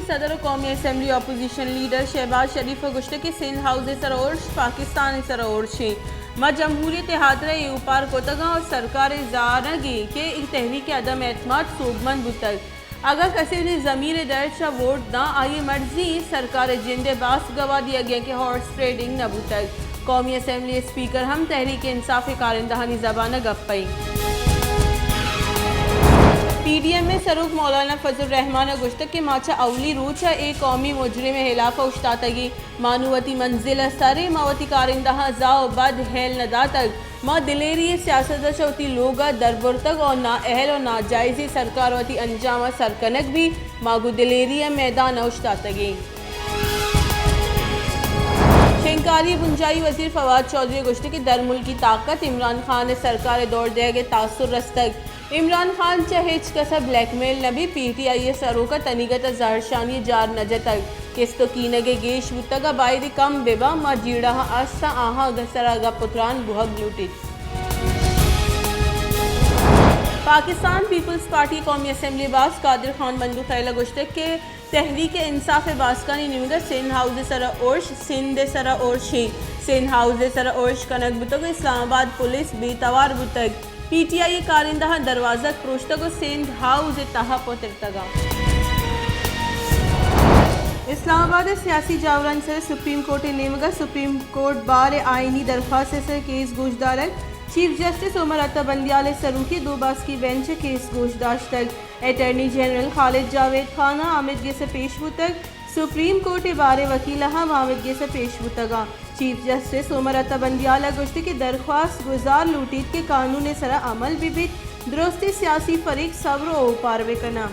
صدر ءُ قومی اسمبلی اپوزیشن لیڈر شہباز شریف ءَ گوشتگ کہ سندھ ہاؤس ءِ سرا ارش پاکستان ءِ سرا ارشے۔ ما جمہوریت ءِ ہاترا اے اوپار کتگ اَنت ءُ سرکار ءِ زانگ ایں کہ اے تحریک عدم اعتماد سوبمند بوتگ۔ اگاں کسے وتی ضمیر ءِ درد چہ ووٹ داں، آئی ءِ مرضی ایں سرکار ءِ جند ءِ باسک گواہ دیگ ایں کہ ہارس ٹریڈنگ نہ بوتگ۔ قومی اسمبلی اسپیکر ہم تحریک انصاف ءِ کارندہانی زبان ءَ گپ ءَ ایں۔ پی ڈی ایم ءِ سروک مولانا فضل الرحمان ءَ گوشتگ کہ ما چہ اولی روچ ءَ اے قومی مجرم ءِ ہلاف ءَ اوشتاتگ ایں۔ ما نوں وتی منزل ءَ سر ایں، ما وتی کارندہاں زاہ ءُ بد ہیل نہ داتگ۔ ما دلیری ءِ سیاست ءَ چہ وتی لوگ ءَ دربرتگ ءُ نااہل ءُ ناجائزیں سرکار وتی انجام ءَ سر کنگ بیت۔ ما گوں دلیری ءَ میدان ءَ اوشتاتگ ایں۔ شنگکاری ءِ بنجاہی وزیر فواد چوہدری ءَ گوشتگ کہ درملکی طاقت عمران خان ءِ سرکار ءِ دور دیگ ءِ تاثر رستگ۔ عمران خان چہ ہچ کس ءَ بلیک میل نہ بیت، پی ٹی آئی ءِ سروک ءَ تنیگت ءَ زہرشانی ءِ جار نہ جتگ۔ کست ءُ کینگ ءِ گیش بوتگ ءَ باید کم بہ باں، ما جیڑہاں است آں، آہاں سرا گپ ءُ تران بوہگ لوٹیت۔ پاکستان پیپلز پارٹی قومی اسمبلی ءِ باسک قادر خان بندوخیل ءَ گوشتگ کہ تحریک انصاف ءِ باسکانی نیمگ ءَ سندھ ہاؤس ءِ سرا ارش، سندھ ءِ سرا ارشے، سندھ ہاؤس ءِ سرا ارش کنگ بوتگ ءُ اسلام آباد پولیس بے توار بوتگ۔ پی ٹی آئی ءِ کارندہاں دروازگ پروشتگ ءُ سندھ ہاؤس ءِ تہا پترتگ اَنت۔ اسلام آباد ءِ سیاسی جاورانی سر ءَ سپریم کورٹ ءِ نیمگ ءَ سپریم کورٹ بار ءِ آئینی درخواست ءِ سر ءَ کیس گوشدارگ، چیف جسٹس عمر عطا بندیال ءِ سروکی ءَ دو باسکی بینچ ءَ کیس گوشداشتگ۔ اٹارنی جنرل خالد جاوید خان ءَ آمدگس ءَ پیش بوتگ۔ سپریم کورٹ ءِ بار ءِ وکیل ءَ ہم آمدگس ءَ پیش بوتگ اَنت۔ چیف جسٹس عمر عطا بندیال ءَ گوشت کہ درخواست گزار لوٹیت کہ قانون ءِ سرا عمل بہ بیت، درستیں سیاسی فریق صبر ءُ اوپار بہ کناں۔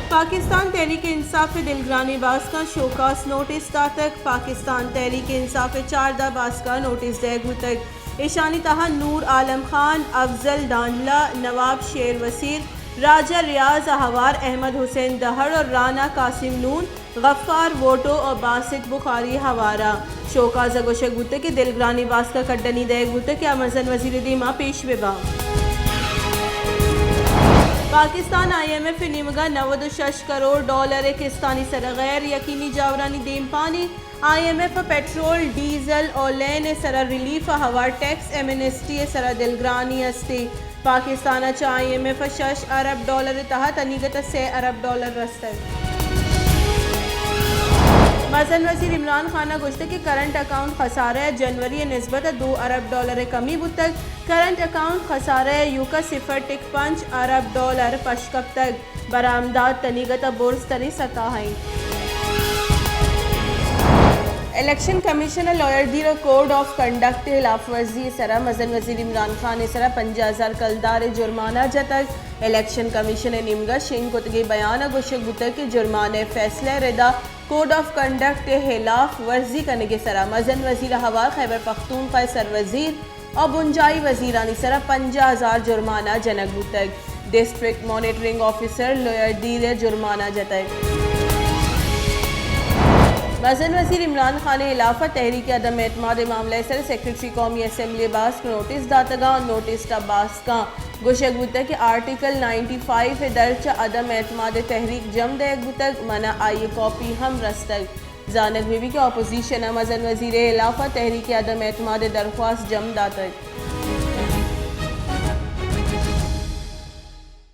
پاکستان تحریک انصاف ءِ دلگرانیں باسکاں شوکاز نوٹس داتگ۔ پاکستان تحریک انصاف ءِ چاردہ باسکاں نوٹس دئیگ بوتگ۔ ایشانی تہا نور عالم خان، افضل ڈانڈلہ، نواب شیر وسیر، راجہ ریاض ءِ ہوار احمد حسین دہڑ ءُ رانا قاسم نون، غفار ووٹو ءُ باسط بخاری ءِ ہوار اَنت۔ شوکاز ءَ گوشگ بوتگ کہ دلگرانیں باسک ءَ کڈنی دئیگ بوتگ کہ آ مزن وزیر ءِ دیما پیش بہ باں۔ پاکستان آئی ایم ایف ءِ نیمگ ءَ نود ءُ شش کروڑ ڈالر ءِ کستانی سر ءَ غیر یقینی جاورانی دیمپانی، آئی ایم ایف ءَ پیٹرول، ڈیزل ءُ لین ءِ سر ءَ ریلیف ءِ ہوار ٹیکس ایمنسٹی ءِ سر ءَ دلگرانی است۔ پاکستان ءَ چہ آئی ایم ایف ءَ شش ارب ڈالر ءِ تہا تنیگت ءَ سے ارب ڈالر رستگ۔ مزن وزیر عمران خان ءَ گوشتگ کہ کرنٹ اکاؤنٹ خسارہ ءَ جنوری ءِ نسبت ءَ دو ارب ڈالر ءِ کمی بوتگ۔ کرنٹ اکاؤنٹ خسارہ ءِ ایوک ءَ صفر ٹک پنچ ارب ڈالر پش کپتگ۔ برآمدات تنیگت ءَ برز تریں سطح ءَ اِنت۔ الیکشن کمیشن ءَ لوئر دیر ءِ کوڈ آف کنڈکٹ ءِ ہلاف ورزی ءِ سر ءَ مزن وزیر عمران خان ءِ سر ءَ پنجاہ ہزار کلدار ءِ جرمانہ جتگ۔ الیکشن کمیشن ءِ نیمگ ءَ شنگ کتگیں بیان ءَ گوشگ بوتگ کہ جرمانہ ءِ فیصلہ ءِ رد ءَ کوڈ آف کنڈکٹ ءِ ہلاف ورزی کنگ ءِ سر ءَ مزن وزیر ءِ ہوار خیبر پختونخوا ءِ سروزیر ءُ بنجاہی وزیرانی سر ءَ پنجاہ ہزار جرمانہ جنگ بوتگ۔ ڈسٹرکٹ مانیٹرنگ آفیسر لوئر دیر ءَ جرمانہ جتگ۔ مزن وزیر عمران خان ءِ ہلاف ءَ تحریک عدم اعتماد ءِ معاملہ ءِ سر ءَ سیکرٹری قومی اسمبلی ءِ باسک نوٹس داتگ اَنت۔ نوٹس ءِ باسکاں گوشگ بوتگ کہ آرٹیکل نائنٹی فائیو ءِ درچ ءَ عدم اعتماد ءِ تحریک جم دئیگ بوتگ، من ءَ آئی ءِ کاپی ہم رستگ۔ زانگ بہ بیت کہ اپوزیشن ءَ مزن وزیر ءِ ہلاف ءَ تحریک عدم اعتماد ءِ درخواست جم داتگ۔